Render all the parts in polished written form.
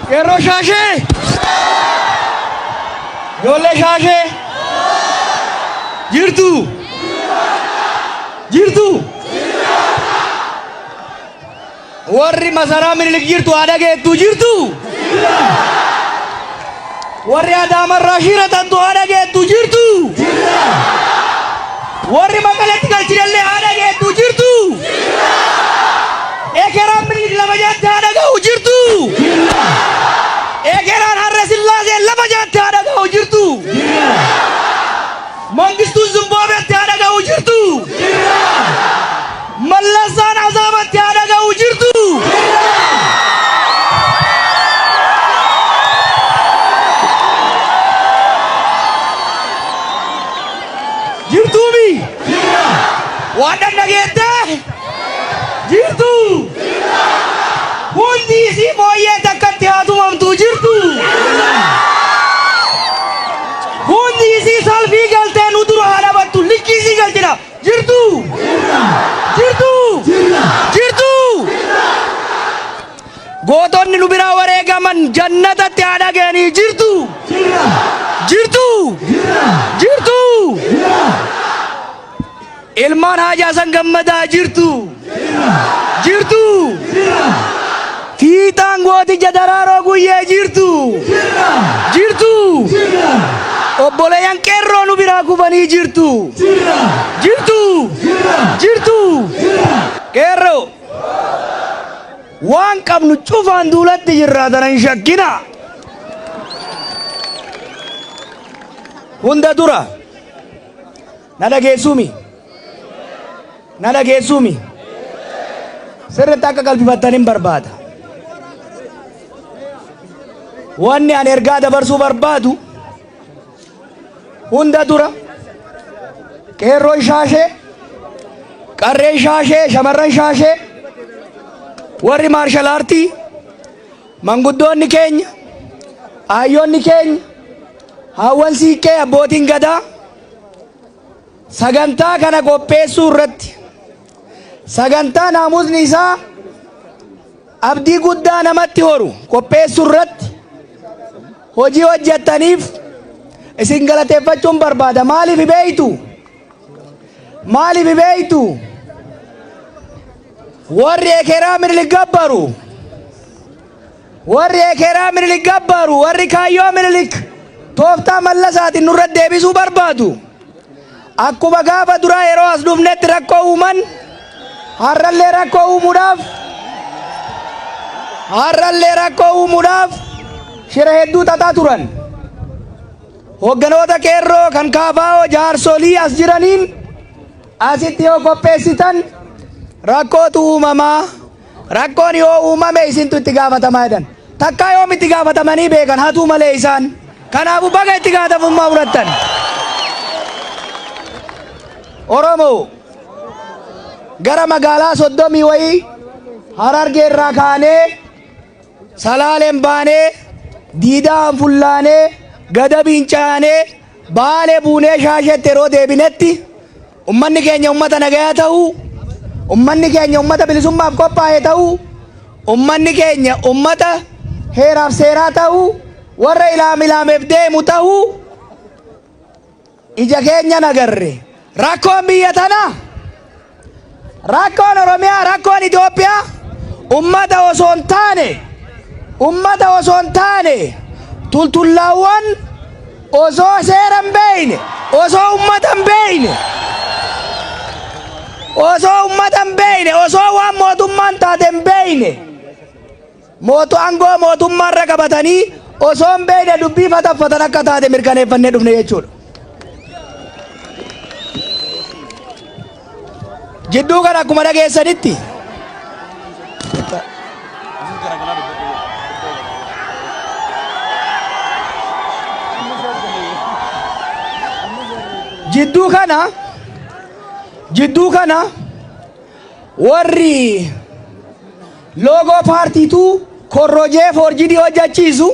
Qeerroo Shaashee! Ijoollee Shaashee! Jirtu! Jirtu! Warri masaraa Minilik jirtu haa dhageettu jirtu! Warri Adaamarraa shiratantu haa dhageettu jirtu! Warri Maqaletti galchinallee haa dhageettu jirtu! Ekeraan Minilik lafa jette haa dhaga'u jirtu! Ekeraan Harre Sillaasee lafa jette haa dhaga'u jirtu! Mangistuun Zimbaabeetti haa dhaga'u jirtu! Mallasaan Azaabatti haa dhaga'u jirtu! Jirtuumi? Waan dhageettee? Jirtu! Hundi isii mooyyee takkatti haa tumamtu jirtu! Hundi isii salfii galtee nu dura haa dhabattu likkii isii galchina jirtu! Jirtu! Jirtu! Gootonni nu biraa wareegaman jannatatti haa dhaga'anii jirtu! Jirtu! Jirtu! Ilmaan Haji Hasan Gammadaa jirtu! Jirtu! Fiixaan gooticha Daraaroo Guyyee jirtu! Jirtu! Obboleeyyan qeerroo nu biraa kufanii jirtu! Jirtu! Jirtu! Qeerroo! Waan qabnu cufaan duulatti jirraa tana hin shakkina. Hunda dura na dhageessuumi. Na dhageessuumi. Sirriitti akka qalbifattan hin barbaada. Wanni ani ergaa dabarsuu barbaadu hunda dura qeerroon Shaashee, qarreen Shaashee, shamarran Shaashee, warri maarshal aartii, manguddoonni keenya, aayyoonni keenya, haawwan siiqqee, abbootiin gadaa sagantaa kana qopheessuu irratti sagantaa naamusni isaa abdii guddaa namatti horu qopheessuu irratti hojii hojjettaniif isin galateeffachuun barbaada. Maaliif beeytu? Maaliif beeytu? Warri ekeraa Minilik gabbaru, warri ekeraa Minilik gabbaru, warri kaayyoo Minilik tooftaa Mallasaatiin nurra deebisuu barbaadu. Akkuma gaafa duraa yeroo as dhufnetti rakkoo uuman, har'allee rakkoo uumuudhaaf har'allee rakkoo uumuudhaaf shira hedduu xaxaa turan. Hoogganoota qeerroo kan KFO jaarsolii as jiraniin asitti yoo qopheessitan rakkootu uumamaa, rakkoon yoo uumame isintu itti gaafatamaa jedhan. Takkaa yoom itti gaafatamanii beekan hatuu malee isaan. Kanaafuu baga itti gaafatamummaa fudhattan. Oromoo gara magaalaa 30 wayii Harargee irraa kaanee Salaaleen baanee Diidaa Anfullaanee Gadabiin caanee Baalee buunee Shaasheetti yeroo deebinetti ummanni keenya ummata nagayaa ta'uu, ummanni keenya ummata bilisummaaf qophaa'e ta'uu, ummanni keenya ummata heeraaf seeraa ta'uu, warra ilaam ilaameef deemu ta'uu ija keenyan agarre. Rakkoon biyya tanaa, rakkoon Oromiyaa, rakkoon Itoophiyaa ummata osoo hin taane, ummata osoo hin taane tultullaawwan osoo seera hin beekne, osoo ummata hin beekne, osoo ummata hin beekne, osoo waan mootummaan taate hin beekne, mootu aangoo mootummaa irra qabatanii osoo hin beekne dubbii fataffatan akka taate mirkaneeffannee dhufne jechuudha. Jidduu kana akkuma dhageessanitti jidduu kana jidduu kana warri loogoo paartiitu korrojee foorjidii hojjechiisu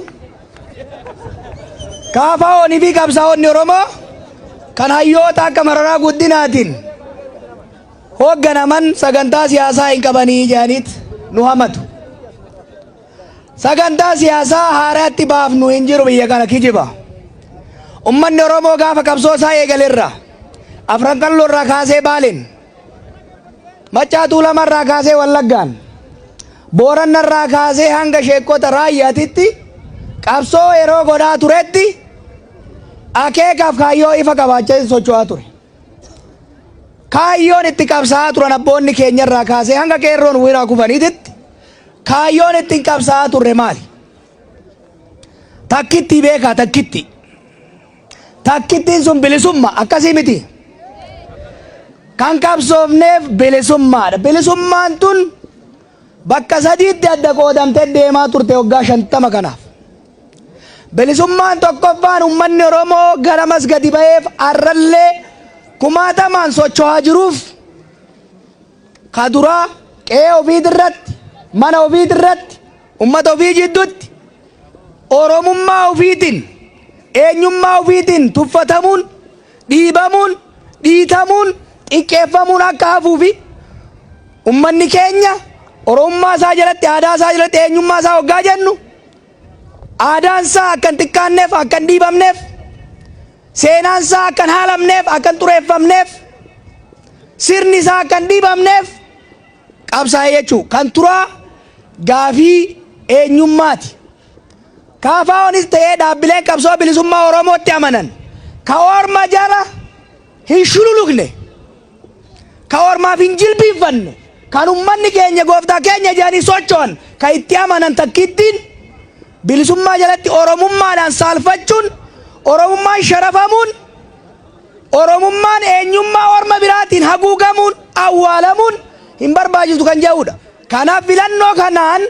KFO'n fi qabsaa'onni Oromoo kan hayyoota akka Mararaa Guddinaatiin hoogganaman sagantaa siyaasaa hin qabanii jedhaniit nu hamatu. Sagantaa siyaasaa haaraatti baafnu hin jiru biyya kana kijiba. Ummanni Oromoo gaafa qabsoo isaa eegalerra Afran Qalloo irraa kaasee Baaleen, Maccaa Tuulama irraa kaasee Wallaggaan, Booranna irraa kaasee hanga sheekota Raayyaatitti qabsoo yeroo godhaa turetti akeekaaf kaayyoo ifa qabaachaa socho'aa ture. Kaayyoon itti qabsaa'aa turan abboonni keenya irraa kaasee hanga qeerroon wiraa kufaniititti kaayyoon ittiin qabsaa'aa turre maali? Takkitti beekaa takkitti. Takkittiin sun bilisumma akkasii miti. Kan qabsoofneef bilisummaadha. Bilisummaan tun bakka sadiitti adda qoodamtee deemaa turte waggaa 50 kanaaf. Bilisummaan tokkoffaan uummanni Oromoo ganamas gadi ba'eef arrallee kumaatamaan socho'aa jiruuf ka duraa qe'ee ofiitirratti, mana ofiitirratti, ummata ofii jidduutti Oromummaa ofiitiin, eenyummaa ofiitiin tuffatamuun, dhiibamuun, dhiitamuun, xiqqeeffamuun akka hafuufi ummanni keenya Oromummaa isaa jalatti, aadaa isaa jalatti, eenyummaa isaa hoggaa jennu aadaan isaa akka hin xiqqaanneef, akka hin dhiibamneef, seenaan isaa akka hin haalamneef, akka hin xureeffamneef, sirni isaa akka hin dhiibamneef qabsaa'e jechuu. Kan turaa gaafii eenyummaati. KFOnis ta'ee dhaabbileen qabsoo bilisummaa Oromootti amanan ka orma jala hin shululuqne, ka ormaaf hin jilbiinfanne, kan ummanni keenya gooftaa keenya jedhanii socho'an ka itti amanan takkittiin bilisummaa jalatti Oromummaadhaan saalfachuun, Oromummaan sharafamuun, Oromummaan eenyummaa orma biraatiin haguugamuun, awwaalamuun hin barbaachisu kan jedhudha. Kanaaf filannoo kanaan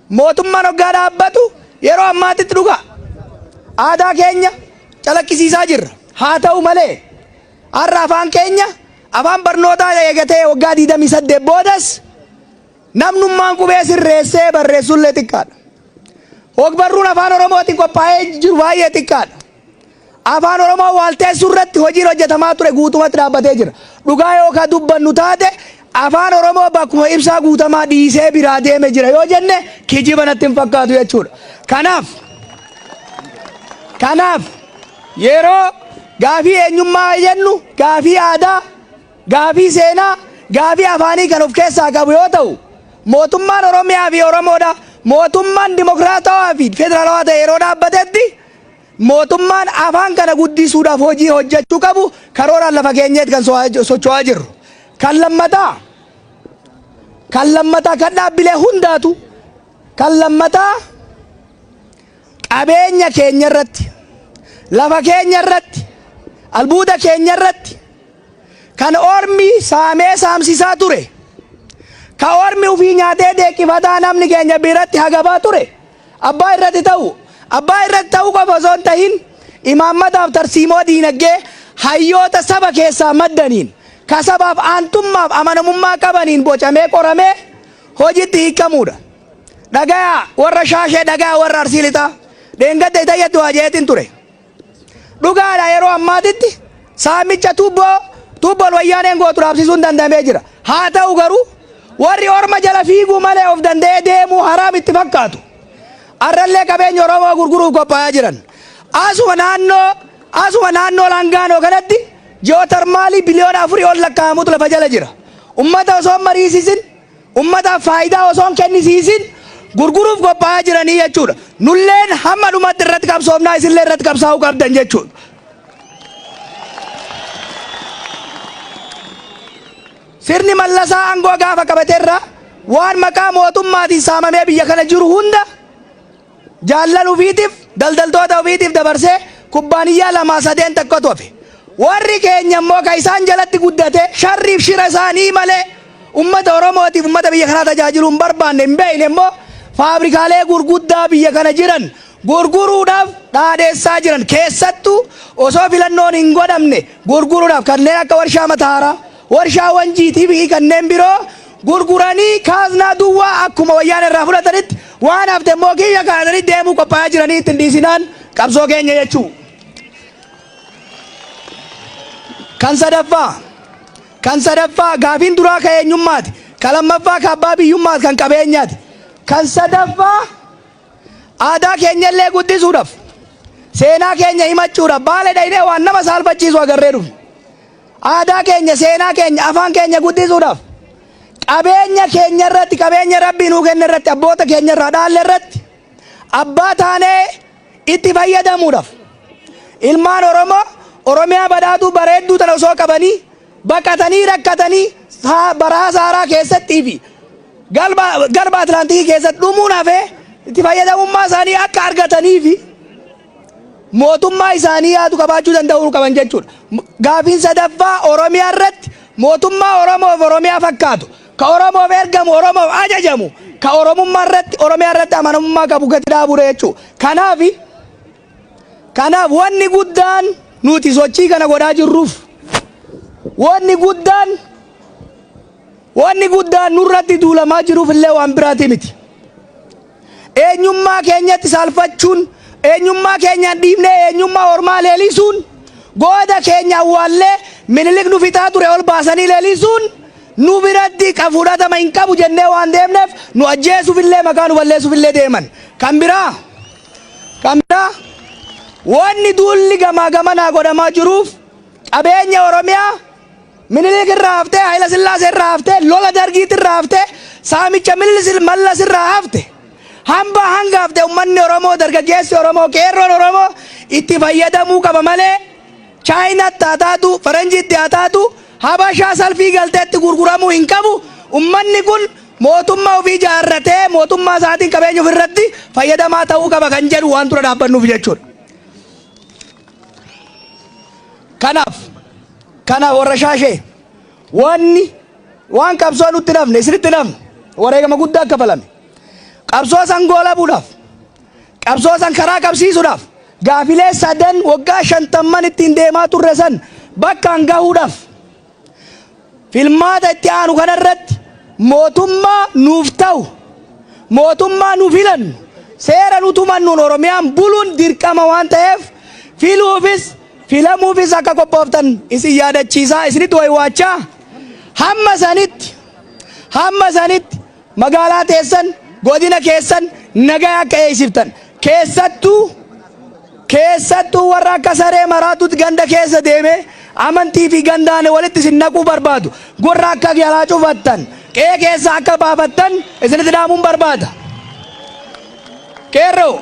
mootummaan hoggaa dhaabbatu yeroo ammaatitti dhugaa aadaa keenya calaqqisiisaa jirra. Haa ta'u malee har'a afaan keenya afaan barnootaa eegatee waggaa 28 boodas namnummaan qubee sirreessee barreessullee xiqqaadha. Hogbarruun afaan Oromootiin qophaa'ee jiru baay'ee xiqqaadha. Afaan Oromoo waalteessuu irratti hojiin hojjetamaa ture guutumatti dhaabbatee jira. Dhugaa yoo ka dubbannu taate afaan Oromoo bakkuma Ibsaa Guutamaa dhiisee biraa deeme jira yoo jenne kijiba natti hin fakkaatu jechuudha. Kanaaf yeroo gaafii eenyummaa jennu gaafii aadaa, gaafii seenaa, gaafii afaanii kan of keessaa qabu yoo ta'u, mootummaan Oromiyaa fi Oromoodha. Mootummaan dimokiraatawaa fi federaalawaa ta'e yeroo dhaabbatetti mootummaan afaan kana guddisuudhaaf hojii hojjechuu qabu karooraan lafa keenyeet kan socho'aa jirru. Kan lammataa kan dhaabbilee hundaatu kan lammataa qabeenya keenya irratti, lafa keenya irratti, albuuda keenya irratti kan ormi saamee saamsisaa ture, ka ormi ufii nyaatee deeqqifataa namni keenya biratti hagabaa ture, abbaa irratti ta'uu qofa osoo hin tahin imaammataaf tarsiimoo diinagdee hayyoota saba keessaa maddaniin, ka sabaaf aantummaaf amanamummaa qabaniin bocamee qoramee hojitti hiikamuudha. Dhagayaa warra Shaashee, dhagayaa warra Arsii Lixaa, dheengadda itayyatti waa jeetiin ture. Dhugaadha, yeroo ammaatitti saamicha tuubboo tuubboon wayyaaneen gootu dhaabsisuun danda'amee jira. Haa ta'u garuu warri orma jala fiiguu malee of danda'ee deemuu haraam itti fakkaatu, arrallee qabeenya Oromoo gurguruuf qophaa'aa jiran. Asuma naannoo Langaanoo kanatti geothermal biliyoona 4 ol lakkaa'amutu lafa jala jira. Ummata osoo hin mariisisin, ummataaf faayidaa osoo hin kennisiisin gurguruuf qophaa'aa jiranii jechuudha. Nulleen hamma dhumatti irratti qabsoofnaa, isinillee irratti qabsaa'uu qabdan jechuudha. Sirni Mallasaa aangoo gaafa qabateerra waan maqaa mootummaatiin saamamee biyya kana jiru hunda jaallan ofiitiif, daldaltoota ofiitiif dabarsee kubbaaniyyaa lamaa sadeen tokkotu hafe. Warri keenya immoo ka isaan jalatti guddate sharriif shira isaanii malee ummata Oromootiif, ummata biyya kanaa tajaajiluu hin barbaanne, hin beekne immoo faabrikaalee gurguddaa biyya kana jiran gurguruudhaaf dhaadheessaa jiran. Keessattuu osoo filannoon hin godhamne gurguruudhaaf kanneen akka warshaa Mataaraa, warshaa Wanjiitii fi kanneen biroo gurguranii kaaznaa duwwaa akkuma wayyaan irraa fudhatanitti waan hafte immoo kiyya kaasanii deemuu qophaa'aa jiranii ittiin dhiisinaan qabsoo keenya jechuu. Kan sadaffaa gaafiin duraa ka eenyummaati. Ka lammaffaa ka abbaa biyyummaati, kan qabeenyaati. Kan sadaffaa aadaa keenyallee guddisuudhaaf, seenaa keenya himachuudhaaf Baale dhaynee waan nama saalfachiisu agarree dhufne. Aadaa keenya, seenaa keenya, afaan keenya guddisuudhaaf, qabeenya keenya irratti, qabeenya Rabbii nuu kenne irratti, abboota keenya irraa dhaalle irratti abbaa taanee itti fayyadamuudhaaf, ilmaan Oromoo Oromiyaa badhaatuu bareedduu tana osoo qabanii baqatanii rakkatanii baraa saaraa keessattii fi galba Atlaantikii keessatti dhumuun hafee itti fayyadamummaa isaanii akka argatanii fi mootummaa isaanii yaadu qabaachuu danda'uu qaban jechuudha. Gaafiin sadaffaa Oromiyaa irratti mootummaa Oromoof Oromiyaa fakkaatu, ka Oromoof ergamu, Oromoof ajajamu, ka Oromummaa irratti, Oromiyaa irratti amanamummaa qabu gadi dhaabuudha jechuudha. Kanaaf wanni guddaan nuti sochii kana godhaa jirruuf, wanni guddaan nurratti duulamaa jiruuf illee waan biraati miti. Eenyummaa keenyatti saalfachuun, eenyummaa keenyaan dhiibnee eenyummaa ormaa leelisuun, gooda keenya awwaallee Minilik nu fixaa ture ol baasanii leelisuun nu biratti fudhatama hin qabu jennee waan deemneef nu ajjeesuuf illee, maqaa nu balleessuuf illee deeman. Kan biraa wanni duulli gamaa gamanaa godhamaa jiruuf qabeenya Oromiyaa Minilik irraa haftee, Hayila Sillaasee irraa haftee, lola Dargiitti irraa haftee, saamicha Mallas irraa hafte, hamba hanga hafte uummanni Oromoo, dargaggeessi Oromoo, qeerroon Oromoo itti fayyadamuu qaba malee Chaayinaatti haa taatu, Faranjiitti haa taatu, Habashaa salfii galteetti gurguramuu hin qabu. Uummanni kun mootummaa ofii ijaarratee mootummaa isaatiin qabeenya ofirratti fayyadamaa ta'uu qaba kan jedhu waan dura dhaabbannuuf jechuudha. Kanaaf warra Shaashee, wanni waan qabsoo nutti nafne isinitti nafne, wareegama guddaa kafalame. Qabsoo san goolabuudhaaf, qabsoo san karaa qabsiisuudhaaf, gaafilee sadan waggaa 50n ittiin deemaa turre san bakkaan gahuudhaaf, filmaata itti aanu kanarratti mootummaa nuuf ta'u, mootummaa nu filannu, seera nu tumannuun Oromiyaan buluun dirqama waan ta'eef, filuufis filamuufis akka qophooftan isin yaadachiisaa, isinitti waywaachaa, hamma sanitti magaalaa teessan, godina keessan nagaa akka eegsiftan, keessattuu warra akka saree maraatutti ganda keessa deeme amantii fi gandaan walitti isin naquu barbaadu gurra akka jalaa cufattan, qe'ee keessa akka baafattan isinitti dhaamuun barbaada. Qeerroo,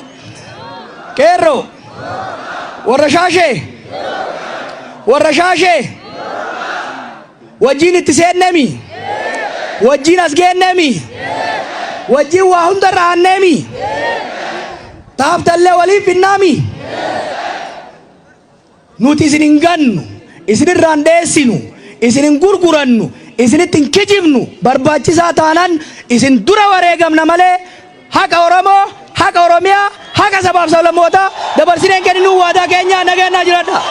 qeerroo, warra Shaashee, warra Shaashee, wajjiin itti seennemi, wajjiin as geennemi, wajjiin waa hunda irra aanneemi, taaftallee waliin finnaami. Nuti isin hin gannu, isinirraan dheessinu, isin hin gurgurannu, isinitti hin kijibnu. Barbaachisaa taanaan isin dura wareegamna malee haqa Oromoo, haqa Oromiyaa, haqa sabaaf sablammootaa dabarsineen kenninuu waadaa keenya. Nageenyaa jiradha.